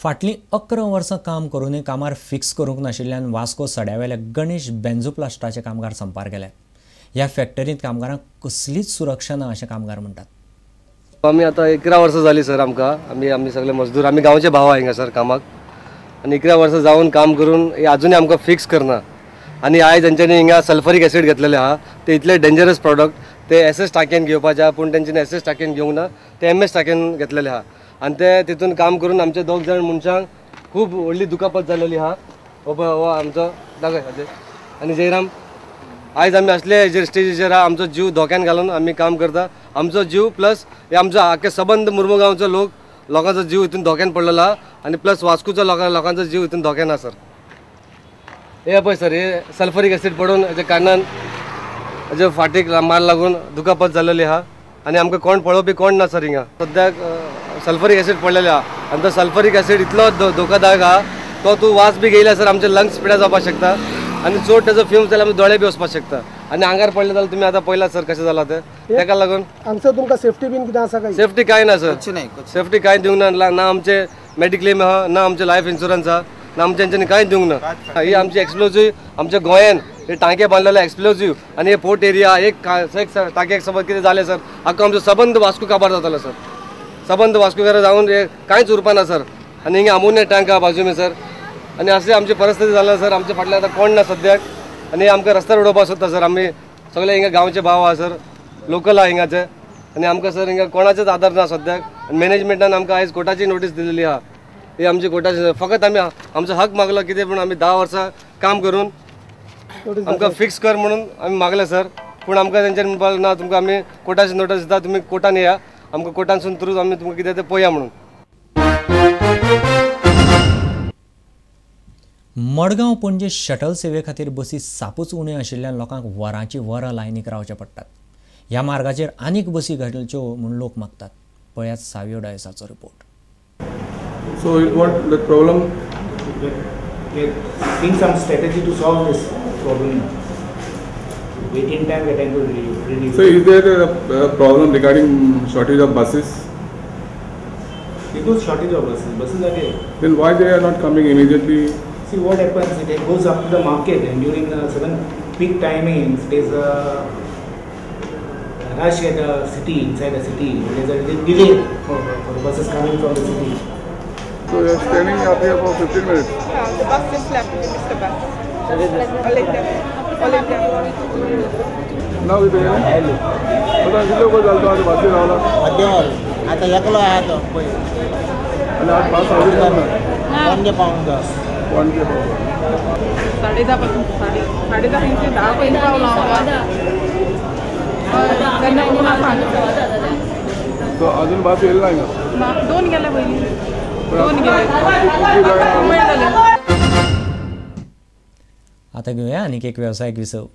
फाटलीं 11 वर्सां काम करूनय कामार फिक्स करूंक नाशिल्ल्यान वास्को सड्यावेल्या गणेश बेंझोप्लास्टाचे कामगार संपार गेले. ह्या फॅक्टरींत कामगारांक कसलीच सुरक्षा ना अशें कामगार म्हणटात. आमी आतां 11 वर्सां जालीं सर आमकां, आमी सगळे मजदूर, आमी गांवचे भाव हिंगा सर कामाक, आनी 11 वर्सां जावन काम करून अजुनय आमकां फिक्स करना. आनी आयज तेंच्यांनी हिंगा सल्फरीक एसीड घेतलेले आहा, ते इतले डेंजरस प्रोडक्ट, ते एस एस टाकयेन घेवपाचे आहा, पूण तेंच्यांनी एस एस टाकयेन घेवंक ना, ते एम एस टाकयेन घेतलेले आहा. आनी ते तितून काम करून आमचे 2 जाण मनशांक खूब व्हडली दुखापत जालेली आहा. हो पळय हो आमचो दाखय. आनी जयराम, आयज आमी असले हेजेर स्टेजीचेर आहा, आमचो जीव धोक्यान घालून आमी काम करता. आमचो जीव प्लस हे आमचो आख्खे सबंद मुर्मुगांवचो लोकांचो जीव हितून धोक्यान पडलेलो आहा, आनी प्लस वास्कोचो लोकांचो जीव हितून धोक्यान आहा सर. हे पळय सर, हे सल्फरीक एसीड पडून हेच्या कारणान हेच्या फाटीक मार लागून दुखापत जालेली आहा. आनी आमकां कोण पळोवपी कोण ना सर हिंगा. सद्याक सल्फरीक एसीड पडलेले आहा, आनी तो सल्फरीक एसीड इतलो धोकादायक आहा, तो तूं वास बी घेयल्यार सर आमचे लंग्स पिड्यार जावपाक शकता, आनी चड तेजो फ्युम्स जाल्यार आमचे दोळे बी वचपाक शकता. आनी आंगार पडले जाल्यार तुमी आतां पळयला सर कशें जालां तें. तेका लागून हांगसर तुमकां सेफ्टी बीन कितें आसा काय? सेफ्टी कांय ना सर, सेफ्टी कांय दिवंक ना. ना आमचे मेडिक्लेम आहा, ना आमचे लायफ इन्शुरन्स आहा, ना आमच्या तेंच्यांनी कांय दिवंक ना. ही आमची एक्सप्लोजीव, आमच्या गोंयान हे टांके बांदलेले एक्सप्लोजीव, आनी हे पोर्ट एरिया एक टांक्याक समज कितें जालें सर, आख्खो आमचो सबंद वास्को काबार जातालो सर. सबंद वास्को जावन हे कांयच उरपा ना सर. आनी हिंगा अमोनिया टँक आहा बाजूमे सर. आनी असली आमची परिस्थिती जाल्या सर, आमच्या फाटल्यान आतां कोण ना सद्याक, आनी आमकां रस्त्यार उडोवपाक सोदता सर. आमी सगळे हिंगा गांवचे भाव आहा सर, लोकल आहा हिंगाचे, आनी आमकां सर हिंगा कोणाचेच आदार ना सद्याक. आनी मॅनेजमेंटान आमकां आयज कोर्टाची नोटीस दिलेली आहा. ही आमची कोर्टाची, फकत आमी आमचो हक मागलो कितें, पूण आमी 10 वर्सां काम करून आमकां फिक्स कर म्हणून आमी मागलें सर, पूण आमकां तेंच्यांनी म्हणपाक ना तुमकां आमी कोर्टाची नोटीस दिता, तुमी कोर्टान येया, आमकां कोर्टानसून थ्रू आमी तुमकां कितें तें पळोवया म्हणून. मडगांव पणजे शटल सेवे खातीर बसी सापूच उण्यो आशिल्ल्यान लोकांक वरांची वरां लायनीक रावचें पडटात. ह्या मार्गाचेर आनीक बसी घालच्यो म्हूण लोक मागतात. पळयात Savio डायसाचो report. So what the problem? We're seeing some strategy to solve this problem. Waiting time we're trying to reduce. So is there a problem regarding shortage of buses? There is shortage of buses. Buses are there. Then why they are not coming immediately? See what happens, it goes up to the market, and during the certain peak timings, there's a rush at the city, inside the city. There's a delay for the buses coming from the city. So you are standing up here for 15 minutes? Yeah, the bus just left. We missed the bus. All of them. Now we are. आता कितले वयर जालो आतां बसीर रावला? आतां एकलो आहा तो पळय. आनी आज बस आयली ना? 9:45. 9:45. 10:30 पासून 10:30 10 पयलीं पावलो हांव. तेन्ना कोणा सांगता. सो अजून बस येयली ना हिंगा? ना, 2 गेले पयलीं. 2 गेले. आता घेऊया आणखी एक व्यावसायिक विसव.